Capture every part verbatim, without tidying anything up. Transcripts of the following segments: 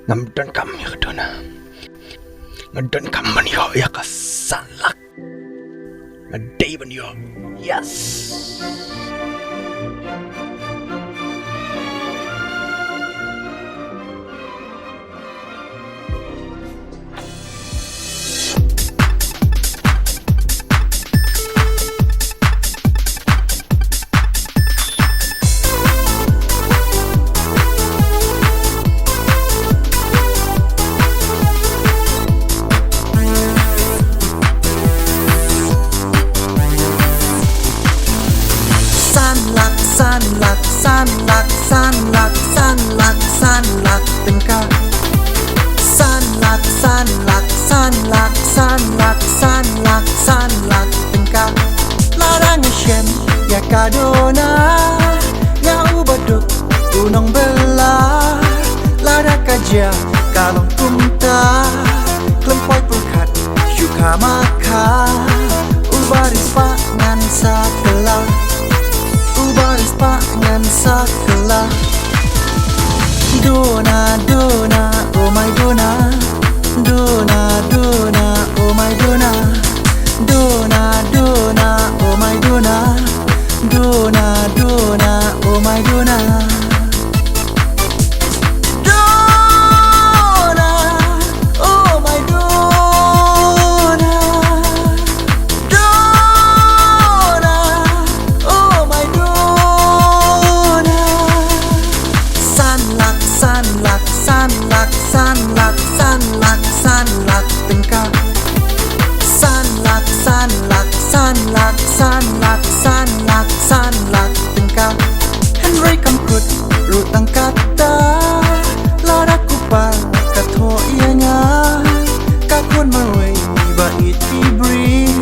Ngam donkam ïa ka duna. Nga donkam ban ïoh ïa ka san lak. Nga dei ban ïoh. Yes. San lak, san lak, san lak, san lak, san lak, san lak tyngka. San lak, san lak, san lak, san lak, san lak, san lak tyngka. Lada nga shem ïa ka duna, nga u baduk u nongbylla. Lada ka jia ka long kumta, khlem poi pyrkhat shu kha ma kha. U baris pa ngan sa kylla, u baris pa ngan sa kylla. Duna, duna, oh my duna. Duna, duna, oh my duna. Duna, duna, oh my duna. Duna, duna, oh my duna. Duna, oh my duna. Duna, oh my duna. San lak, san lak, san lak, san lak, san lak, san lak tyngka. San lak, san lak, san lak, san lak, san lak, san lak tyngka. Hynrei kam kut ruh tang katta, lada ku par ka thoh ïa nga. Ka khun marwei ba ïeit ki briew,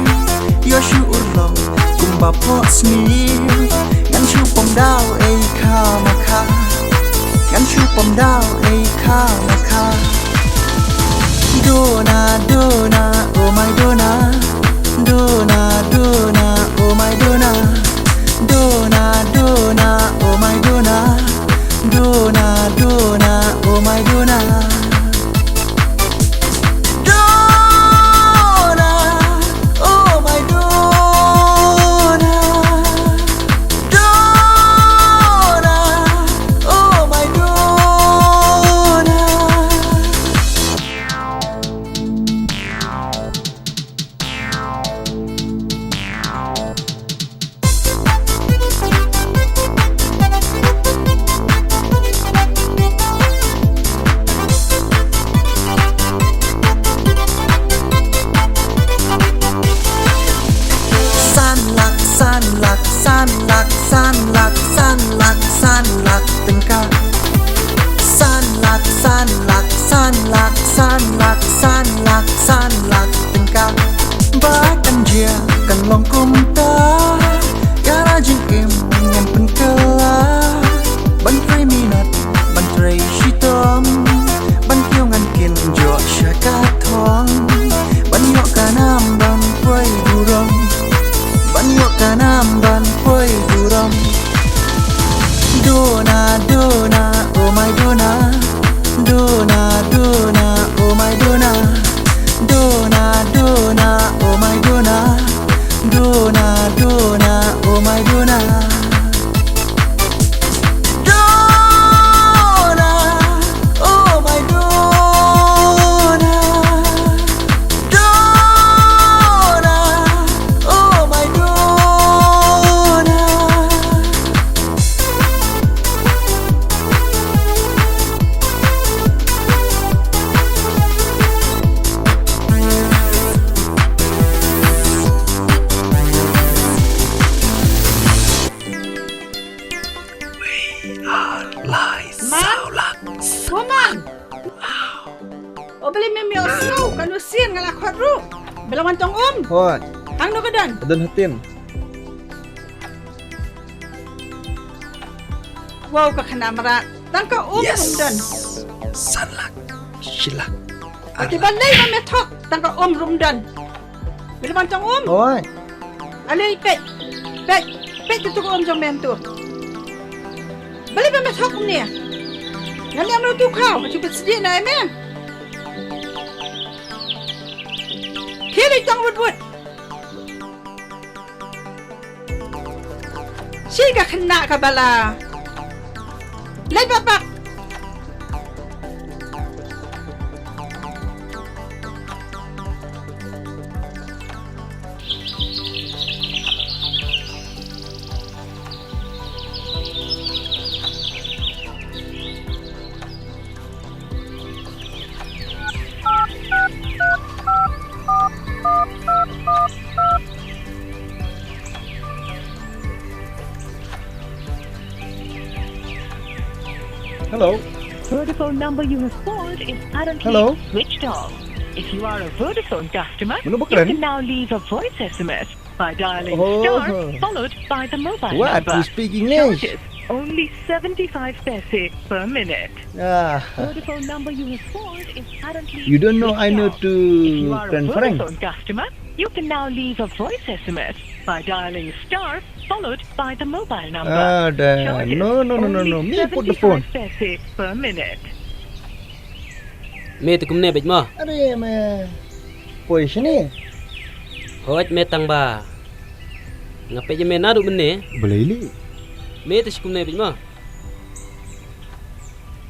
ïoh shu urlong kumba phohsniew. Ngan shu pom daw ei kha ma kha, ngan shu pom daw ei kha ma kha. Duna, duna, oh my duna. Duna, duna, oh my duna. Duna, duna, oh my duna. Duna, duna, oh my duna. Duna, oh my duna. Duna, oh my duna. San lak, san lak, san lak, san lak, san lak, san lak tyngka. San lak, san lak, san lak, san lak, san lak, san lak tyngka. Ba kan jia kan long kumta, ka la jingim ngan pynkylla. Ban trei minot, ban trei shitom, ban kiew ngan kin joh sha ka thong. Ban ïoh ka nam ban poi burom, ban ïoh ka nam ban poi burom. Duna, duna, oh my duna. Duna, duna, oh my duna. Duna, duna, oh my duna. Duna, duna, oh my duna. Duna, oh my duna. Duna, oh my duna. Wei ar lai saw lak. Woman. O balei mem ïohsngew, kano sien nga la khot ruh. Ba la wan tong um. Hooid. Hangno ka don? Ka don ha tin. Wow, ka khynnah mrad. Tang ka um ruh ym don. San lak. Shi lak. Te balei ba me thok, tang ka um ruh ym don. Me la wan tong um. Hooid. Ale peit. Peit. Peit tu ka um jong me tu. Balei ba me thok kumne? Ngan ïam ruh tu khaw, ka jubit sdie na em em. Khie leit tang wut wut. Shi ka khynnah ka bala. Leit bak bak. Hello. Vodafone number you have called is currently Hello. Switched off. If you are a Vodafone customer, you can now leave a voice S M S by dialing star followed by the mobile number. What? You speak English? Charges only seventy-five paise per minute. Ah. Vodafone number you have called is currently You don't know I know switched off. If you are a Vodafone customer, you can now leave a voice S M S by dialing star followed by the mobile number. Ah, da. Charges only seventy-five paise per minute. Me te kumne beit mo? Are me poi shane. Hooid me tang ba nga peit ïa me naduh mynne. Balei lei? Me te shi kumne beit mo?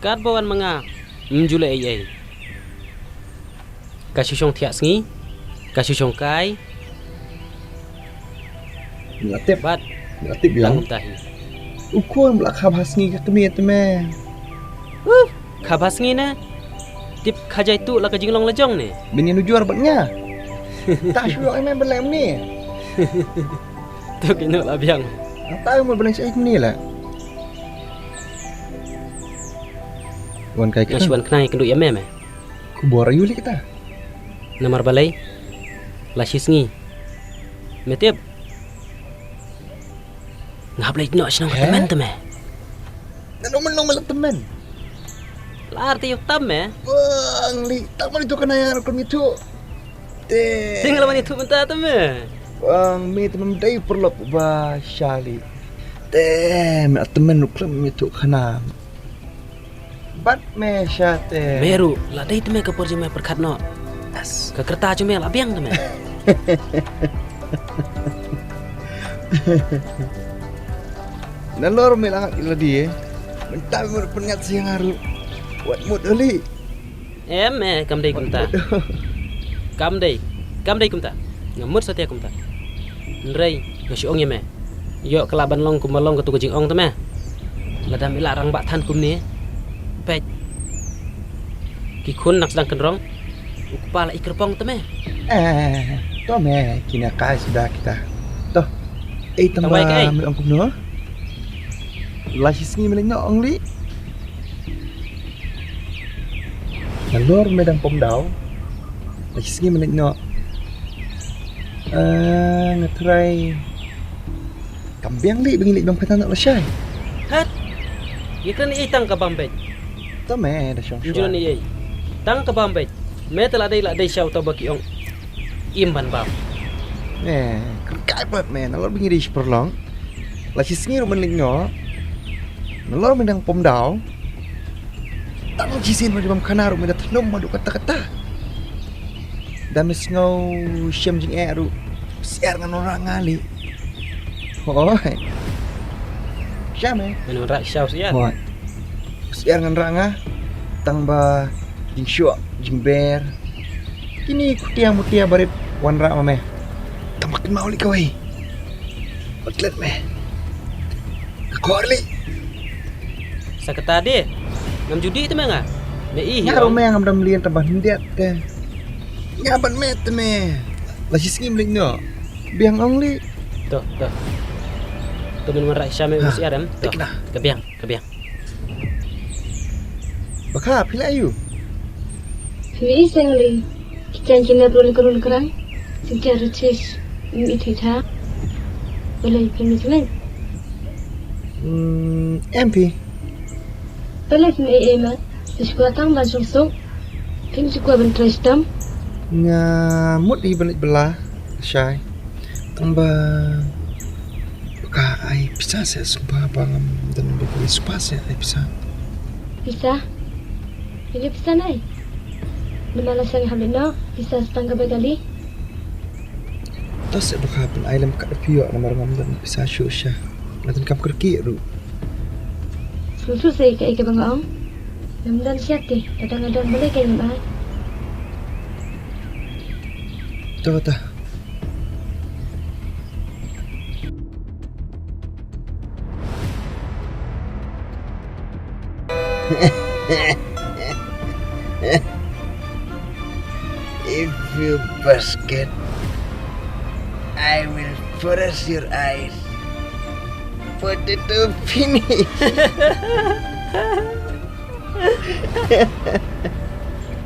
Katba wan ma nga ym ju leh ei ei. Ka shu shong thiah sngi, ka shu shong kai. Ym lah tip. Bad ym lah tip biang. Tang kumta hi. U khun ba la kha bha sngi ka kmie te me. Uh, kha bha sngi ne? Tip kha jai tuh la ka jinglong la jong ne. Bynta ujor bad nga. Ta shu ïoh ei me ba leh mynne. Tu ki noh la biang. Nga ta mo ba leh ei mynne la. Wan kai ka. Nga shu wan khnai kynduh ïa me me. Khubor aïu lei kata? Namar balei? La shi sngi. Me tip. Nga hap leit noh shnong ka tymmen te me. Ngan ong mynno me la tymmen? La ar te ïoh tam me. Bang lei, tang ma lei tu ka naya ruh kum itu. Te. Te nga la wan itu mynta te me. Bang me te mem dei pyrlok ba sha lei. Te me la tymmen ruh khlem itu khana. Bad me sha te. Me ruh, la dei te me ka por jong me pyrkhat noh. Yes. Ka kyrta jong me la biang te me. Nalor me la ngat ila die. Mynta me ruh pynïat sha nga ruh. Wat mut uli. Em, eh, kam dei kumta. Kam dei. Kam dei kumta. Nga mut satia kumta. Hynrei nga shu ong ïa me. Ïoh ka lah ban long kumba long katu ka jingong te me. Lada me lah rangbah than kumne. Peit. Ki khun nang sdang kynrong. U kpa la i kyrpong te me. Eh, to me kine kai suda kita. To. Ei tang ba me ong kumno? La shi sngi me leit noh ong lei. Nalor me dang pom daw. La shi sngi me leit noh. Eh, nga trai. Kam biang lei ba ngi leit bam khata noh lashai. Hat. Ïa kren ei tang ka bam beit. To me da shong shong. Julan ei. Tang ka bam beit. Me te la dei la dei sha uta ba ki ong. Im ban bam. Me, kren kai pat me, nalor ba ngi dei shi pyrlong. La shi sngi ruh men leit noh. Nalor me dang pom daw. Tang shisien ba dei bam khana ruh me da thnum haduh katta katta. Da me sngew shem jingeh ruh. Syiar ngan wanrah nga lei. Hooid. Shem eh. Ngan wanrah sha u syiar. Hooid. Syiar ngan wanrah nga. Tang ba jingshoh, jingber. Kine khutia mutia barit wanrah ma me. Tang ba kynmaw lei kawei. Wat klet me. Ka khor lei. Sa kata de. Ngam judi te me nga. Me i hi. Nga ruh me ngam dam lien tang ba hyndiat te. Nga ban me te me. La shi sngi me leit noh. Biang ong lei. To, to. To men wanrah sha me u syiar em. To. Ka biang, ka biang. Ba kha phi la ïoh. Phi i seng lei. Ki jan ki nep run krun krang. Ki jan ruchis. Im i thitha. Balei phi mi seng. Hmm, em phi. Balei phi mi ei ei ma. Phi shu kwah tang ban suk suk. Phi shu kwah ban trei stam. Nga mut i ban leit bylla. Shai. Tang ba ka ai pisa se sumpa ba ngam don ba ka sumpa se ai pisa. Pisa? Ïa pisa nai. Namar la seng habit no, pisa stang ka bai kali. To seh ba ka pyn ai lem kat phi ïoh namar ngam don pisa shuh sha. Nga donkam kyrkieh ruh. Shu shu sei kaei kaba nga ong. Ngam don sha te, lada nga don balei ka ngam ai. To ta. If you basket, I will brush your eyes. Potato finish.